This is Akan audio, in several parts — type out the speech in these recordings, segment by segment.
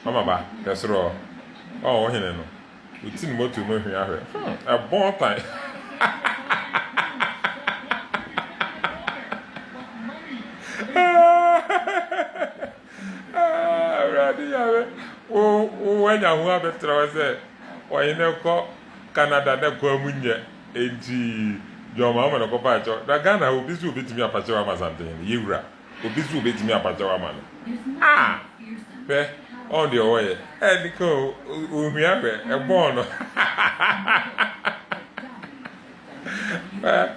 Mama ba, hwɛ soro hɔ. Ɔɔ, wo hene no. Oti ne moto no hwea hwɛ. Hmm, ɛbɔn tan. Awurade Nyame, wo wo wanya ho abɛtra hɔ sɛ ɔhene kɔ Canada na kwan mu nyɛ enti John Mahama na kɔpa akyɛw. Na Ghana ha obi so obetumi apakyɛw ama Asantehene, yɛwura. Obi so obetumi apakyɛw ama no. Ah! Hwɛ, ɔn deɛ ɔwɔ yɛ. Ɛne ka o, ohwia hwɛ, ɛbɔn no. Hwɛ,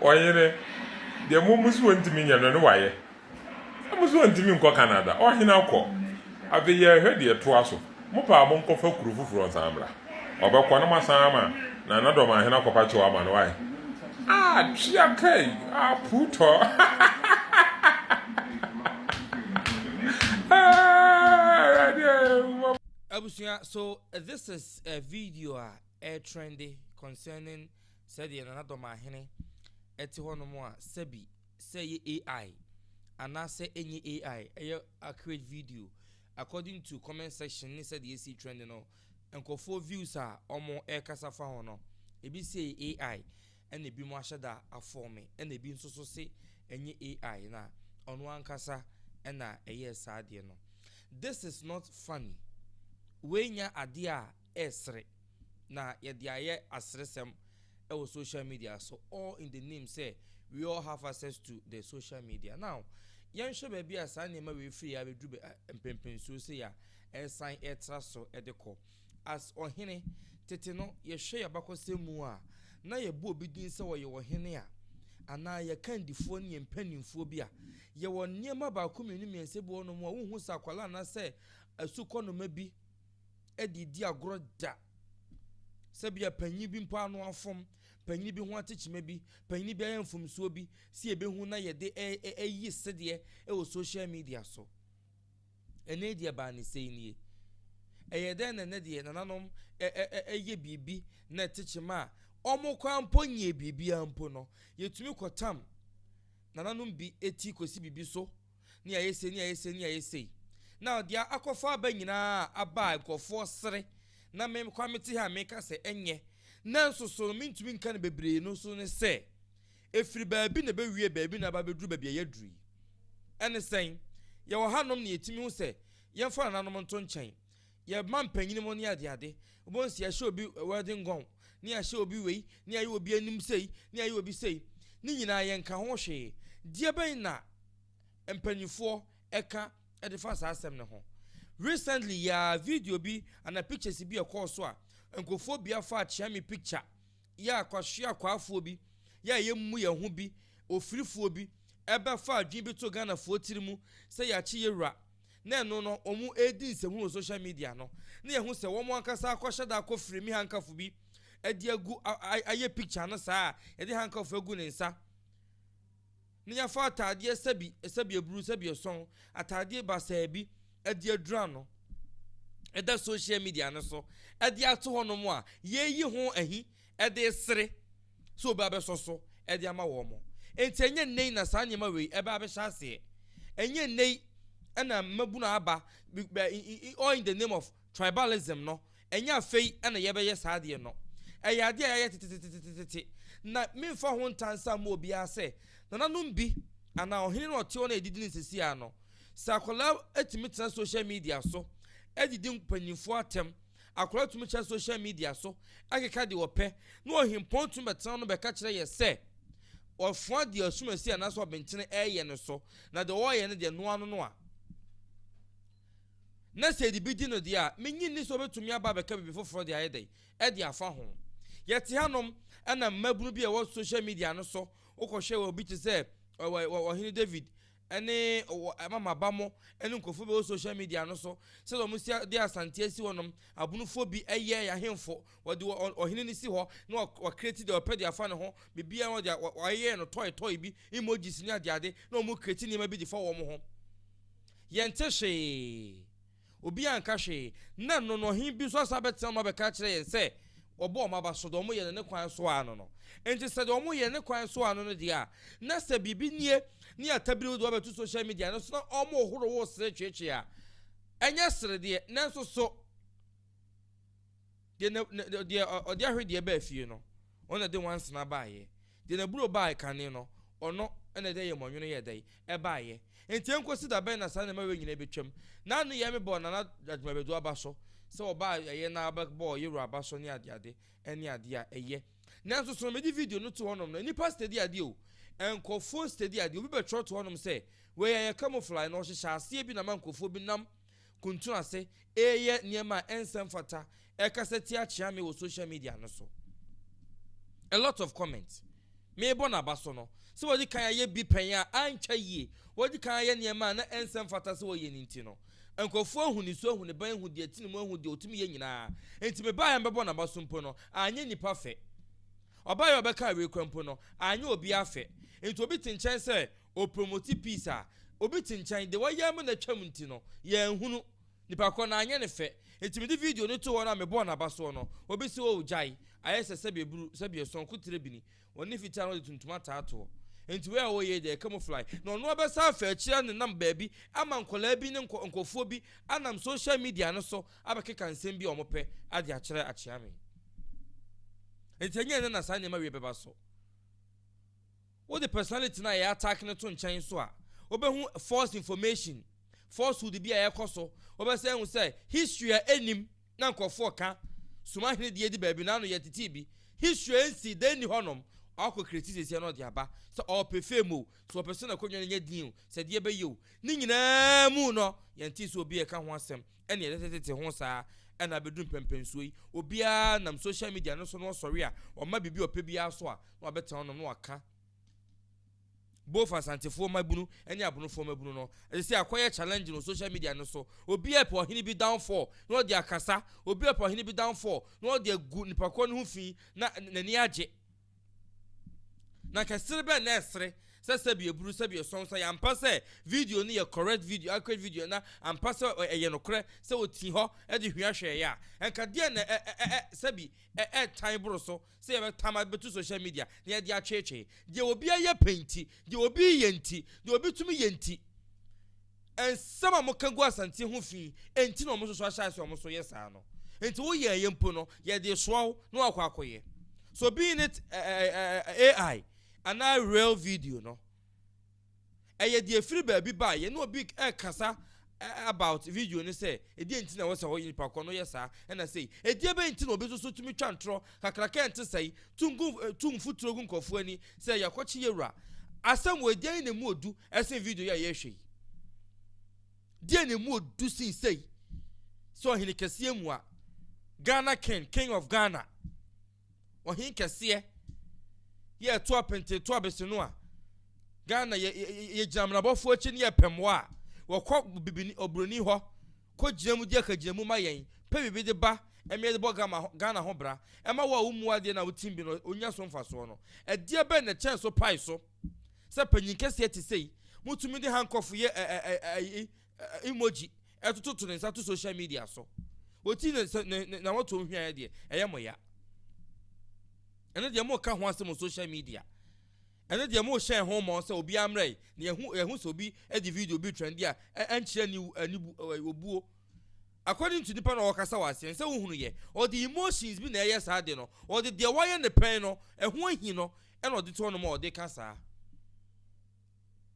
ɔhene, deɛ mo mo so ɔntumi nyɛ no, ɛno wayɛ. Sɛ mo so ɔntumi nkɔ Canada, ɔhene akɔ. Afei yɛrehwɛ deɛ ɛtoa so. Mo pɛ a monkɔfa kuro foforɔ nsan mmra. Ɔbɛkɔ na moasan ama Nana Dɔmahene akɔpa kyɛw ama no wae. Ah, tua kai, ah, puutɔ. Abusua, so this is a video a ɛretrende concerning sɛdeɛ Nana Dɔmahene ɛte hɔnom a sɛbi sɛ ɛyɛ AI anaasɛ ɛnyɛ AI, ɛyɛ accurate video according to comment section ne sɛdeɛ ɛsi trend no, nkurɔfoɔ views a wɔn ɛrekasa fa ho no, ebi se ɛyɛ AI ɛna ebi mo ahyɛ da afɔme, ɛna ebi nso so se ɛnyɛ AI na ɔno ankasa ɛna ɛyɛɛ saa adeɛ no. This is not funny. Wei nya adeɛ a ɛresere na yɛde ayɛ aseresɛm ɛwɔ social media so, all in the name sɛ we all have access to the social media. Now, yɛnhwɛ baabi a saa nneɛma wei firi abɛduru mpɛmpɛnsuo sɛ a ɛresan ɛretra so ɛde kɔ. As ɔhene, tete no, yɛhwɛ yɛabakɔsɛm mu a, na yɛbɔ obi din sɛ ɔyɛ ɔhene a, anaa yɛka ndifoɔ ne yɛn mpanimfoɔ bi a, yɛwɔ nneɛma baako mmienu mmiɛnsa bi wɔ hɔnom a wohu sɛ akwadaa anaasɛ asukɔnoma bi de di agorɔ da. Sɛbia panyin bi mpo ano afom, panyin bi ho atekyema bi, panyin bi ayɛ mfomsoɔ bi, sɛ yɛbɛhu na yɛde ayi sedeɛ wɔ social media so. Ɛnɛ deɛ baa ne sɛi nie. Ɛyɛ dɛn na ɛnɛ deɛ nananom ɛyɛ biribi na ɛtekyema a wɔn koraa mpo nyɛ biribiara mpo no, yɛtumi kɔtam nananom bi ti kɔsi biribi so ne ayɛ sei ne ayɛ sei ne ayɛ sei. Na deɛ akɔfa aba nyinaa aba a nkurɔfoɔ sere na me kwa mete ha a meka sɛ ɛnyɛ. Nanso so no mentumi nka no bebree no nso ne sɛ ɛfiri baabi na ɛbɛwie baabi na aba abɛduru baabi a yɛaduru yi. Ɛne sɛn? Yɛwɔ hanom na yɛtumi hu sɛ yɛmfa nananom nto nkyɛn. Yɛma mpanyin mu ne adeade. Wobɛhu sɛ yɛahyɛ obi wedding gown, ne yɛahyɛ obi wei, ne yɛayɛ obi anim sei, ne yɛayɛ obi sei. Ne nyinaa yɛnka ho hwee. Deɛ bɛn na mpanyinfoɔ ɛka de fa saa asɛm no ho? Recently yɛa video bi anaa pictures bi ɛkɔɔ so a nkurɔfoɔ bi afa akyea me picture yɛ akwahwe akwaafoɔ bi yɛ a yɛmmu yɛn ho bi ofirifoɔ bi ɛbɛfa adwene bi to Ghanafoɔ tiri mu sɛ yɛakye yɛwura na ɛno no wɔn redi nsɛmhu wɔ social media no na yɛhu sɛ wɔn ankasa akɔhyɛ da akɔ frame hankafo bi de agu ayɛ picture no saa a yɛde hankafo agu ne nsa na yɛafa ataadeɛ sɛbi sɛbi aburu sɛbi ɛsɔn ataadeɛ basaa bi de adura no ɛda social media no so ɛde ato hɔ nom a yɛyi ho ahi ɛde sere sɛ obi abɛsɔ so de ama wɔn. Enti ɛnyɛ nnɛ yi na saa nneɛma wei ɛbɛ abɛhyɛ aseɛ. Ɛnyɛ nnɛ yi ɛna mmabunu aba all in the name of tribalism no. Ɛnyɛ afei ɛna yɛbɛyɛ saa adeɛ no. Ɛyɛ adeɛ a yɛayɛ tetetetetete. Na memfa ho ntansa mma obiara sɛ nananom bi anaa ɔhene no ɔte hɔ na yɛdidi no sɛsi ara no, sɛ akwadaa atumi tena social media so adidi mpanyinfoɔ atɛm, Akwadaa tumi kyerɛ social media so keka deɛ ɔpɛ, na ɔhempɔn tumi bɛtena no bɛka kyerɛ yɛ sɛ ɔfoa deɛ asumasi anaasɛ ɔbɛntene ɛreyɛ no so, na deɛ ɔreyɛ no deɛ noa no no a. Na sɛ yɛde bi di no deɛ a, menye nni sɛ ɔbɛtumi aba abɛka biribi foforɔ de ayɛ dɛn ɛde afa ho. Yɛte hanom ɛna mmabunu bi a ɛwɔ social media no so, wokɔhwɛ wɔ bi te sɛ ɔhene David ne mama ba mo ne nkurɔfoɔ bi wɔ social media no so sɛdeɛ wɔn si de Asante asi hɔnom, abonofoɔ bi yɛ ahemfo, wɔde ɔhene no si hɔ na wɔkreti deɛ wɔpɛ de afa ne ho, biribiara wɔde wɔayɛ no tɔe tɔe bi, emojis ne adeade, na wɔn kreti nneɛma bi de fa wɔn ho. Yɛnte hwee. Obiara anka hwee. Na no no ɔhene bi nso asan abɛtena mu abɛka akyerɛ yɛn sɛ wɔbɔ wɔn aba so, deɛ wɔyɛ no ne kwan so ara no no. Enti sɛ deɛ wɔyɛ ne kwan so ara no no deɛ a, na sɛ biribi nie ne atabiri wode wabɛto social media no so na wɔhoro wo sere tweetwee a, Ɛnyɛ seredeɛ, nanso so deɛ na deɛ ɔde ahwedeɛ baa fie no, ɔno na ɛde nwansena baeɛ. Deɛ n'aburo baa kane no, ɔno na ɛde ayamɔnwono yɛɛ dɛn? Ɛbaeɛ. Enti ɛnkɔsi da bɛn na saa nneɛma wei nyinaa bɛtwam? N'ano yɛ me bɔɔ Nana Agyemabadu aba so sɛ ɔbaa ɛyɛ na abɛbɔɔ Yewura aba so ne adeade ne adeɛ a ɛyɛ. Nanso so na mede video no to hɔnom no, nnipa steady adeɛ o, nkurɔfoɔ steady adeɛ. Obi bɛtwerɛ to hɔnom sɛ, wei ɛyɛ camouflage na ɔhyehyɛ aseɛ bi na ama nkurɔfoɔ bi nam kuntun ase reyɛ nneɛma a ɛnsɛ mfata, ɛrekasa tia Kyeame wɔ social media no so. A lot of comments. Merebɔ n'aba so no, sɛ wadi kan ayɛ bi pɛn a antwa yie, wadi kan ayɛ nneɛma a na ɛnsɛ mfata sɛ ɔyɛ no nti no, nkurɔfoɔ ahu ne su, ahu ne ban, ahu deɛ ɛte ne mu, ahu deɛ ɔtumi yɛ nyinaa. Enti mebaeɛ a mebɛbɔ n'aba so mpo no, anyɛ nnipa fɛ. Ɔbaeɛ a ɔbɛkaa wei koraa mpo no, anyɛ obiara fɛ. Enti obi te nkyɛn sɛ ɔpromoti peace a, obi te nkyɛn, deɛ wayɛ ama no atwam nti no, yɛanhunu. Nipa korɔ no, anyɛ no fɛ. Enti mede video no too hɔ no a mebɔɔ n'aba soɔ no, obi se, Oh, gyae, ayɛ sɛ sɛdeɛ aburu, sɛdeɛ ɛsɔn, kotire bini, wɔne fitaa na wɔde tuntum ataa toɔ. Enti wei a wɔyɛ yi deɛ, ɛyɛ camouflage. Na ɔno ara bɛsan afa akyire anenam baabi ama nkwadaa bi ne nkurɔfoɔ bi anam social media no so abɛkeka nsɛm bi a wɔpɛ de akyerɛ Akyeame. Enti ɛnyɛ ɛnnɛ na saa nneɛma wei bɛba so. Wode personality no a yɛ attack no to nkyɛn nso a, wobɛhu false information, falsehood bi a ɛrekɔ so. Wobɛsan ahu sɛ history a ɛnnim na nkurɔfoɔ ka. Sumahene deɛ di baabi na ano yɛ tetee bi. History a ɛnsii da nni hɔnom. Ɔakɔ kreti seesei na ɔde aba. Sɛ ɔrepɛ fame o, sɛ ɔpɛ sɛ n'akonnwa no nyɛ din o, sɛ deɛ ɛbɛyɛ o. Ne nyinaa mu no, yɛntee sɛ obi reka ho asɛm. Ɛne yɛtetetete ho saa ɛna abɛduru mpɛmpɛnsoɔ yi. Obiara nam social media no so na ɔsɔre a, ɔma biribi a ɔpɛ biara so a, na wabɛtena hɔnom na waka both Asantefoɔ mmabunu ne Abonofoɔ mmabunu no. Ɛsɛ sɛ akɔyɛ challenge no social media no so. Obi a pɛ ɔhene bi downfall na ɔde akasa, obi a pɛ ɔhene bi downfall na ɔde agu nipa korɔ no ho fi na n'ani agye. Na kɛsere bɛn na ɛsere sɛ sɛbi eburu sɛbi ɛsɔn sɛ yɛampa sɛ video no yɛ correct video, accurate video na ampa sɛ ɛyɛ nokorɛ sɛ ɔti hɔ de hwia hwɛeɛ a, ɛnka deɛ na sɛbi ɛtan boro so sɛ yɛbɛtam abɛto social media na yɛde atweetwee. Deɛ obi ayɛ pɛ nti, deɛ obi reyɛ nti, deɛ obi tumi yɛ nti, nsɛm a moka gu Asante ho fi nti na wɔn nso so ahyɛ ase wɔn nso yɛ saa no. Nti woyɛɛyɛ mpo no, yɛde soa wo na wakɔ akɔyɛ. So being it AI anaa real video no, Ɛyɛ deɛ ɛfiri baabi ba a yɛne obi rekasa about video no sɛ ɛdeɛ nti na ɛwɔ sɛ ɔyɛ nipa korɔ no yɛ saa ɛna sei. Ɛdeɛ bɛn nti na obi nso so tumi twa ntorɔ kakraka ɛnte sɛi tu ngu tu mfuturo gu nkurɔfoɔ ani sɛ yɛakɔkye yɛwura. Asɛm wei deɛn na ɛmu ɔdu ɛsen video yi a yɛrehwɛ yi? Deɛn na ɛmu ɔdu sen sei? Sɛ ɔhene kɛseɛ mua Ghana king, king of Ghana. Ɔhen kɛseɛ yɛ ɛto apente to abese no a Ghana yɛ yɛ gyina amanabɔfoɔ akyi ne yɛ pɛ mmoa a wɔkɔ bibini oburoni hɔ kɔ gyina mu di akagyina mu ma yɛn pɛ biribi de ba ɛma yɛde bɔ Ghana Ghana ho bra ɛma wo a wo mu adeɛ na wotim bi no onya so mfasoɔ no ɛdeɛ bɛn na ɛkyɛn so pae so sɛ panyin kɛseɛ te sei motumi de handcuff yɛ ɛ ɛ ɛ emoji ɛtototo ne nsa to social media so. Wɔti ne nsa ne ne na wɔto nhwiaeɛ deɛ ɛyɛ mo ya. Ɛno deɛ mo ka ho asɛm wɔ social media. Ɛno deɛ mo hyɛn ho mmɔn sɛ obi amrɛ yi na yɛhu yɛhu sɛ obi de video bi trend a ɛnkyerɛ ni anibu obuo. According to nipa na ɔkasa wɔ aseɛ nsɛ wohunu yɛ ɔde emotions bi na ɛyɛ saa de no ɔde deɛ wayɛ ne pɛn no ɛho ahi no ɛna ɔde to ɔnom a ɔde ka saa.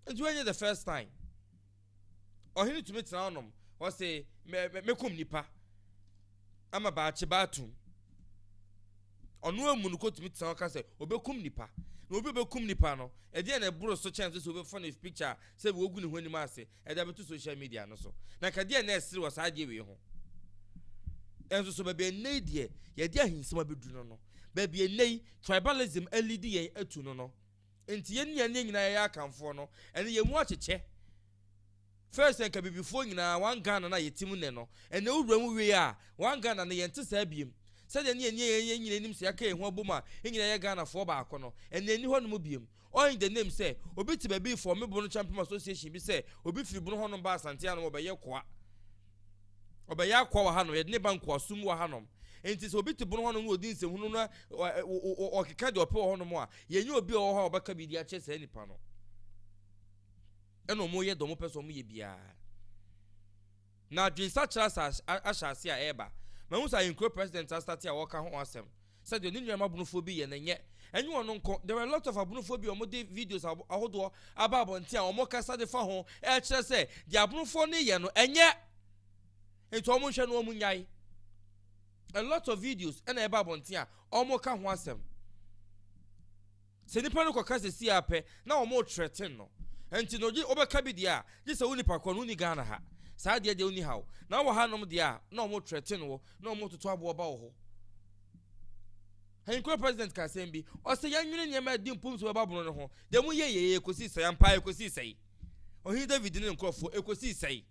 Nti wɔnyɛ the first time. Ɔhene tumi tena hɔnom, ɔse mɛkum nipa ama baakye baatum. Ɔno amu no kɔtumi tena hɔ ka sɛ ɔbɛkum nipa. Na obi ɔbɛkum nipa no, ɛdeɛ na ɛboro so kyɛn so sɛ wobɛfa no picture sɛ wɔgu ne ho anim ase ɛde abɛto social media no so. Na nka deɛ na ɛsere wɔ saa adeɛ wei ho. Ɛnso so baabi ɛnnɛ yi deɛ yɛde ahinsɛm abɛduru no no, baabi ɛnnɛ yi tribalism alidi yɛn atu no no, Nti yɛn nua ne yɛn nyinaa yɛyɛ Akanfoɔ no, ɛnɛ yɛn mu akyekyɛ. First nka Abibifoɔ nyinaa one Ghana no a yɛte mu nnɛ no, ɛnɛ wo wura mu wie a, one Ghana no yɛnte saa biem. Sɛdeɛ ne yɛn yɛn nyinaa nim sɛ yɛaka yɛn ho abom a yɛn nyinaa yɛ Ghanafoɔ baako no, ɛnɛ ɛnni hɔ nom biem. All in the name sɛ obi te baabi reforme Bono Champem Association bi sɛ obi firi Bono hɔnom ba Asante hanom ɔbɛyɛ koa. Ɔbɛyɛ akoa wɔ hanom, yɛde ne ba nkoasom wɔ hanom. Enti sɛ obi te bono hɔnom na ɔdi nsɛmhunu na ɔkeka deɛ ɔpɛ wɔ hɔnom a, yɛnyɛ obi a ɔwɔ hɔ a ɔbɛka biribi akyerɛ saa nipa no. Ɛna wɔyɛ deɛ wɔpɛ sɛ wɔyɛ biara. Na adwensakyera ahyɛ ase a ɛreba. Mahu sɛ ahenkuro president astate a wɔka ho asɛm sɛdeɛ ne nuanom abonofoɔ bi yɛ no nyɛ ɛnyɛ ɔno nko. There were a lot of abonofoɔ bi a wɔde videos ahodoɔ aba abɔnten a wɔkasa de fa ho ɛrekyerɛ sɛ deɛ abonofoɔ no yɛ no ɛnyɛ nti wɔn nhwɛ no wɔn nyae. A lot of videos ɛna ɛba abɔnten a wɔka ho asɛm. Sɛ nipa no kɔka sɛ si apɛ na wɔn threaten no nti no gye wɔbɛka bi deɛ a gye sɛ wo nipa kɔ no woni Ghana ha saa deɛ woni ha o na wɔ hanom deɛ a na wɔn threaten wɔ na wɔn toto aboɔ ba wɔ hɔ. Ahenkuro president ka asɛm bi, ɔsɛ yɛnwene nneɛma a ɛdi mpom so bɛba bono no ho deɛ mo yɛ yɛ ekosi sɛe ampa ekosi sɛe. Ɔhene David ne nkurɔfoɔ ekosi sɛe,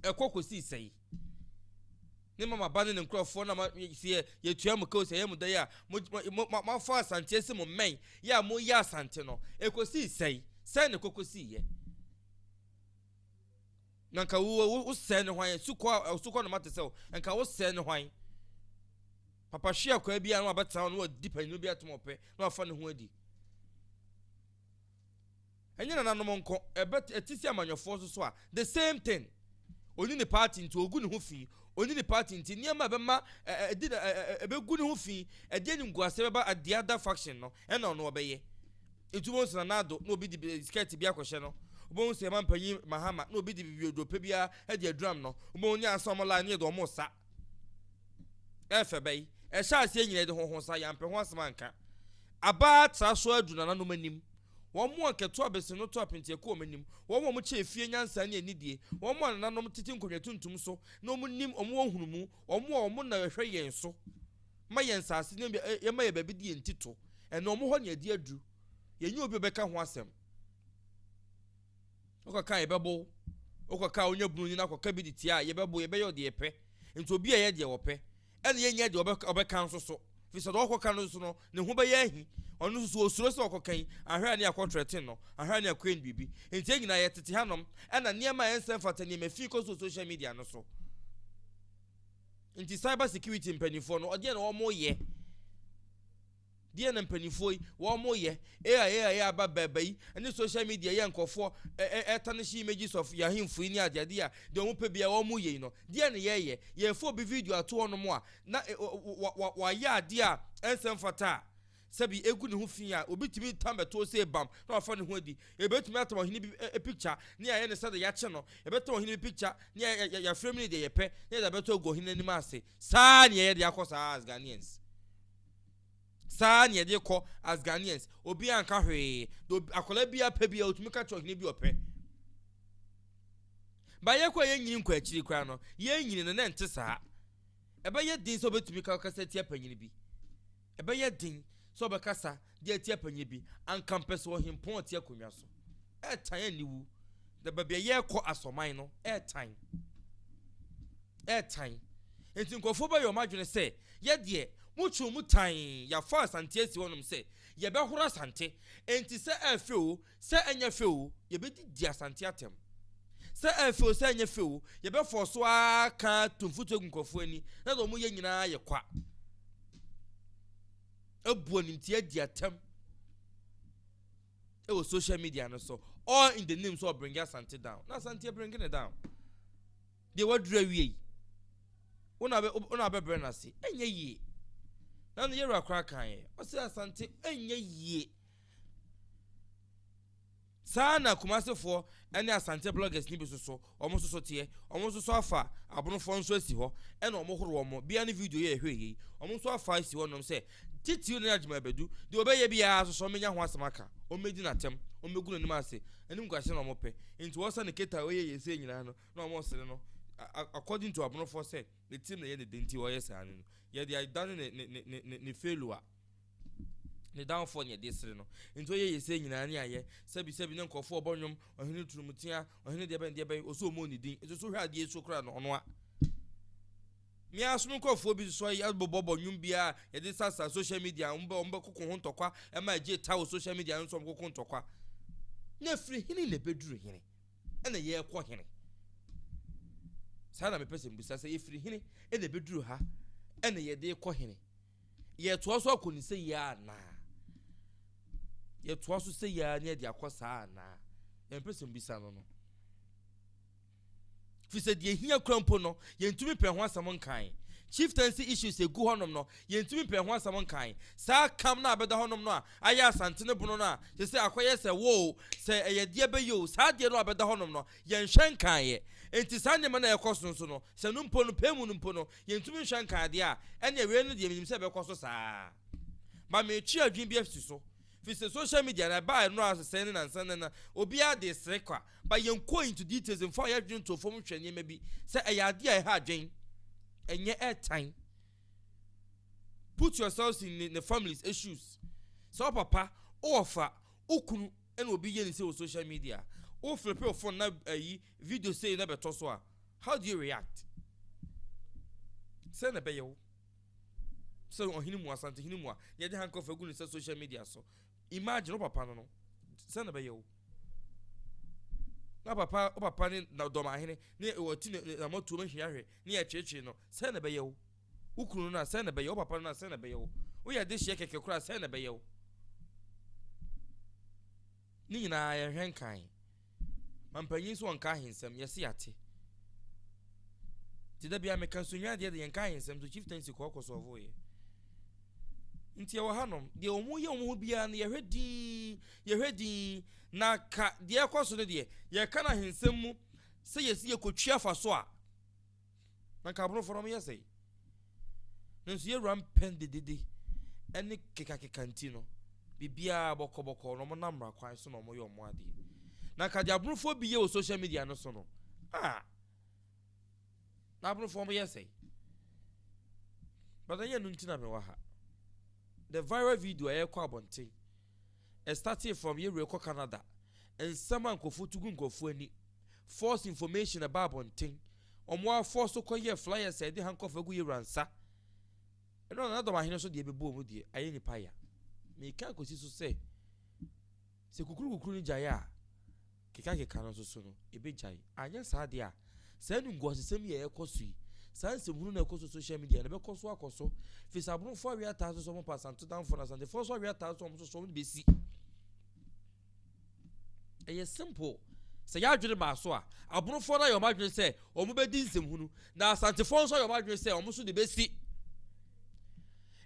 ɛkɔ kosi sɛe ne mama ba ne ne nkurɔfoɔ na ma si yɛ yɛtua mo kaw sɛ yɛ mo da yi a mo mo mo mafa Asante asi mo mmɛn yɛ a moyɛ Asante no ekosi sɛe sɛe ne kɔkɔsi yɛ na nka wo wo sɛe ne hwan sukɔ sukɔ no ma te sɛ wo nka wo sɛe ne hwan papa hwe akwaa bi a na wabɛtena hɔ na wadi panyin bi atom ɔpɛ na wafa ne ho adi. Ɛnyɛ nananom nko ɛbɛ ɛti si amanyɔfoɔ nso so a, the same thing. Oni ne party nti ogu ne ho fi, oni ne party nti nneɛma a ɛbɛma ɛdi ɛbɛgu ne ho fi, ɛde animguase bɛba the other faction no ɛna ɔno ɔbɛyɛ. Nti wɔn nso Nana Addo na obi de skirt bi akɔhyɛ no, wɔn nso ɛma mpanyin Mahama na obi de bibi odope biara ɛde aduram no, wɔn nyɛ asɔn ɔmo line ne yɛ de ɔmo sa ɛfɛ bɛyi ɛhyɛ aseɛ nyina de ho sa yampɛ ho asɛm anka abaa tra so adu nananom anim. Wɔn mu a nkɛto abɛsi no to apintiɛko wɔn anim, wɔn a wɔkyɛ efie nyansa ne anidie, wɔn a nananom tete nkonnwa tuntum so na wɔn nim wɔn wɔ nhunumu, wɔn a wɔn na ɛhwɛ yɛn so ma yɛn nsaase ne yɛma yɛ baabi de yɛn ti to ɛna wɔn hɔ ne adi aduru. Yɛnyɛ obi a ɔbɛka ho asɛm. Wokɔka yɛbɛbo, wokɔka wonya bunu ni na akɔka bi de tia a yɛbɛbo, yɛbɛyɛ ɔdeɛ yɛpɛ. Nti obi a ɛyɛ deɛ wɔpɛ ɛna yɛnyɛ deɛ ɔbɛka nso so fi sɛ deɛ ɔkɔka no so no ne ho bɛyɛ ahi. Ɔno nso so osuro sɛ ɔkɔka yi ahwɛ a ne akɔ threaten no, ahwɛ a ne akɔyɛ no biribi. Nti yɛn nyinaa yɛtete hanom ɛna nneɛma a ɛnsɛ mfata, nneɛma fi kɔ so social media no so. Nti cyber security mpanimfoɔ no ɔdeɛ na wɔn yɛ deɛ na mpanimfoɔ yi wɔn yɛ AI AI aba bɛɛba yi ɛne social media yɛ nkɔfoɔ ɛ ɛ ɛtarnish images of yahimfo yi ne adeade a deɛ wɔn pɛ bia wɔn yɛ yi no deɛ na yɛyɛ yɛfo obi video ato hɔnom a na wɔ wɔ wɔayɛ adeɛ a ɛnsɛ mfata a sɛbi egu ne ho fi a obi tumi tam bɛto sɛ bam na wafa ne ho adi. Ebetumi atam ɔhene bi ɛ picture ne ayɛ ne sɛ de yɛakye no, ebɛtam ɔhene bi picture ne yɛ yɛ yɛafrɛ mu ne deɛ yɛpɛ ne yɛde abɛto agu ɔhene anim ase. Saa ne yɛyɛ de akɔ saa as Ghanaians, saa ne yɛde kɔ as Ghanaians. Obi anka hwee de akwadaa bi apɛ bi a otumi ka kyerɛ ɔhene bi ɔpɛ ba yɛ kɔ a yɛnyini nkɔ akyiri koraa no yɛnyini no ne nte saa. Ɛbɛyɛ den sɛ ɔbɛtumi ka kasa tia panyin bi, ɛbɛyɛ den sɛ ɔbɛkasa de atia panyin bi anka mpɛ sɛ ɔhempɔn ɔte akonnwa so. Ɛɛtan aniwu na baabi a yɛrekɔ asɔman no ɛɛtan ɛɛtan. Nti nkurɔfoɔ bɛyɛ ɔmo adwene sɛ yɛdeɛ motwe mu tan yɛafa Asante asi hɔnom sɛ yɛbɛhoro Asante. Nti sɛ ɛɛfɛ o sɛ ɛnyɛ fɛ o, yɛbɛdidi Asante atɛm. Sɛ ɛɛfɛ o sɛ ɛnyɛ fɛ o, yɛbɛfɔ so ara ka tumfutu agu nkurɔfoɔ ani na deɛ ɔmo yɛ nyinaa yɛ kwa abu animtia adi atɛm ɛwɔ social media no so, all in the name so ɔbring Asante down. Na Asante bring ne down deɛ waduru awie yi wona bɛ wona bɛbrɛ n'ase ɛnyɛ yie. Na no yɛwura koraa kan yɛ ɔsɛ Asante ɛnyɛ yie saa. Na Kumasefoɔ ɛne Asante bloggers ni bi soso wɔn nso so teɛ wɔn nso so afa abonofoɔ nso asi hɔ ɛna wɔn horo wɔn bia ne video yɛ ɛhwɛ yie. Wɔn nso afa asi hɔ nom sɛ titiri ne adwuma abɛdu deɛ ɔbɛyɛ biara soso wɔn nya ho asɛm aka, wɔn bɛdi n'atɛm, wɔn bɛgu n'anim ase anim guase na wɔn pɛ. Nti wɔsa ne keta a ɔyɛ yɛ sɛ nyinaa no na wɔn sere no according to abonofoɔ sɛ ne tirim na yɛ ne de nti wɔyɛ saa no yɛde adane ne failure, ne downfall ne yɛde sere no. Nti ɔyɛ yɛ sɛ nyinaa ne ayɛ sɛbi sɛbi ne nkurɔfoɔ ɔbɔ nnwom ɔhene turumutia ɔhene deɛ bɛn ɔsɛ ɔmɔ ne din nso so hwɛ adeɛ so koraa no ɔno a mmea so nkurɔfoɔ bi nso ayɛ abobɔbɔ nnwom biara yɛde sasa social media. Wɔn bɛ koko ho ntɔkwa ɛma ɛgye ta wɔ social media nso wɔn koko ntɔkwa na efiri hene na ebeduru hene ɛna yɛrekɔ hene saa. Na mepɛ sɛ mbisa sɛ efiri hene ɛna ebeduru ha ɛna yɛde kɔ hene, yɛtoa so akɔ ne sɛ yie anaa yɛtoa so sɛ yie ne yɛde akɔ saa anaa? Yɛmpɛ sɛ mbisa no. Firi sɛ deɛ ɛhia kura mpo no, yɛntumi mpɛ ho asɛm nkan. Chieftaincy issues egu hɔnom no, yɛntumi mpɛ ho asɛm nkan. Saa kam no a bɛda hɔnom no a ayɛ Asante ne Bono no a kyerɛ sɛ akɔyɛ sɛ wo sɛ ɛyɛ deɛ bɛyɛ o, saa adeɛ no a bɛda hɔnom no, yɛnhwɛ nkaeɛ. Enti saa nneɛma no a ɛkɔ so nso no, sɛ no mpo no, pɛ mu no mpo no, yɛntumi nhwɛ nkan adeɛ a, ɛnneɛ wei no deɛ menim sɛ ɛbɛkɔ so saa. Ma metwe adwene bi asi so. Firi sɛ social media na ɛbaa ɛno a sesɛɛ ne nansa ne na obiara de sere kwa. But yɛnkɔ into details mfa yɛn adwene nto fam nhwɛ nneɛma bi sɛ ɛyɛ adeɛ a ɛha adwene. Ɛnyɛ ɛtan. Put yourselves in the family's shoes. Sɛ wo papa, wo wɔfa, wo kunu ɛna obi yɛ ne sɛ wɔ social media, wo flip wo phone na ayi video sei na bɛtɔ so a, how do you react? Sɛ na ɛbɛyɛ wo sɛ ɔhene mu, Asantehene mu a yɛde handcuff agu ne sɛ social media so. Imagine wo papa no, sɛ na ɛbɛyɛ wo na papa, wo papa ne na dɔmahene ne wɔti ne namɔtuo mɛhwia hwɛ ne yɛtweetwee no, sɛ na ɛbɛyɛ wo. Wo kunu no a, sɛ na ɛbɛyɛ wo papa no a, sɛ na ɛbɛyɛ wo. Woyɛ de hyeɛ kɛkɛ koraa, sɛ na ɛbɛyɛ wo. Ne nyinaa yɛhwɛ nkan. Mampanyin nso wɔnka ahensɛm, yɛse yɛate. Nti da bia meka so nwa adeɛ de yɛnka ahensɛm so chieftaincy kɔɔkɔ sɔɔvo yɛ. Nti ɛwɔ hanom deɛ wɔn yɛ wɔn ho biara no, yɛhwɛ din, yɛhwɛ din na ka deɛ ɛkɔ so no deɛ yɛka no ahensɛm mu sɛ yɛsi yɛkɔtwi afa so a, na nka aborɔfo no yɛ sɛ nso yɛwura mpɛn dedede ɛne kekakeka. Nti no biribiara bɔkɔbɔkɔ na wɔn nam mmara kwan so na wɔn yɛ wɔn adeɛ. Na nka deɛ aborɔfoɔ bi yɛ wɔ social media no so no a, na aborɔfoɔ wɔn yɛ sɛ, but ɛnyɛ no nti na mewɔ ha. The viral video a ɛrekɔ abɔnten, ɛstarting from yɛwura kɔ Canada, nsɛm a nkurɔfoɔ tu gu nkurɔfoɔ ani, false information ɛba abɔnten, wɔn afɔ so kɔyɛ flyers a yɛde handcuff agu yɛwura nsa. Ɛno na nadɔm ahene so deɛ ɛbɛbɔ mu deɛ ayɛ nipa ya. Meka akɔsi so sɛ kukuru kukuru no gyae a, kekakeka no nso so no ɛbɛgyae. Anyɛ saa deɛ a, saa nunguasesɛm yi a ɛkɔ so yi, saa nsɛmhunu na ɛkɔ so social media no ɛbɛkɔ so akɔ so, firi sɛ aborɔfoɔ awe ataa so sɛ ɔmo pa Asantedanfoɔ, na Asantefoɔ nso awe ataa so ɔmo nso so ɔmo de bɛsi. Ɛyɛ simple sɛ yɛadwene maa so a, aborɔfoɔ no ayɛ ɔmo adwene sɛ ɔmo bɛdi nsɛmhunu, na Asantefoɔ nso ayɛ ɔmo adwene sɛ ɔmo nso de bɛsi.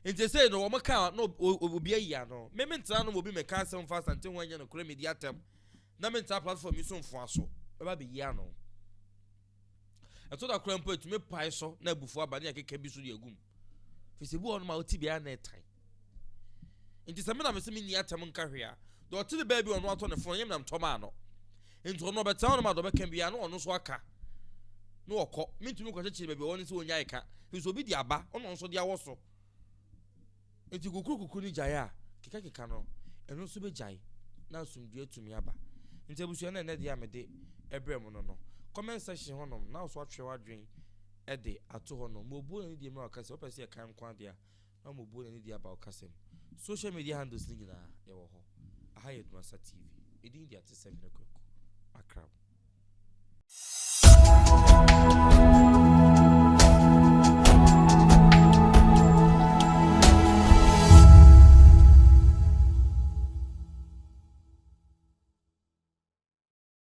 Nti sɛ no wɔn ka na obi ayi ano, mímí ntena no obi mɛka asɛm fa Asante ho ɛnyɛ no korɛ mi di atɛm na mi ntena platform yi so mfoa so bɛba bɛyi ano. Ɛtɔ da koraa mpo etumi pae so na abufuo aba ne akeka bi so de agum fisi bi wɔ hɔ nom a ɔte biara na ɛtan. Nti sɛ mi na mi sɛ mi ni atɛm nka hwee a, deɛ ɔte ne baabi ɔno atɔ ne phone ɛnyɛ mi na ntɔ maa no. Nti ɔno ɔbɛtena hɔ nom a, deɛ ɔbɛka biara na ɔno nso aka na ɔkɔ. Mintumi nkɔkyekyere baabi ɔwɔ no sɛ ɔnya ɛka nso obi de aba ɔno nso de awɔ so. Nti kukuru kukuru no gyae a, kekakeka no ɛno nso bɛgyae na asomdwe atumi aba. Nti abusua no, ɛnɛ deɛ a mede ɛbrɛ mu no, comment section hɔnom na nso atwerɛ w'adwen ɛde ato hɔ no ma obuo n'ani deɛ mu a ɔka sɛ wopɛ sɛ yɛka nko adeɛ a, na ma obuo n'ani deɛ aba ɔkasa mu. Social media handles no nyinaa yɛwɔ hɔ. Aha yɛ Dumasa TV. Ɛdin de ate sɛ Hene Kwaku Akram.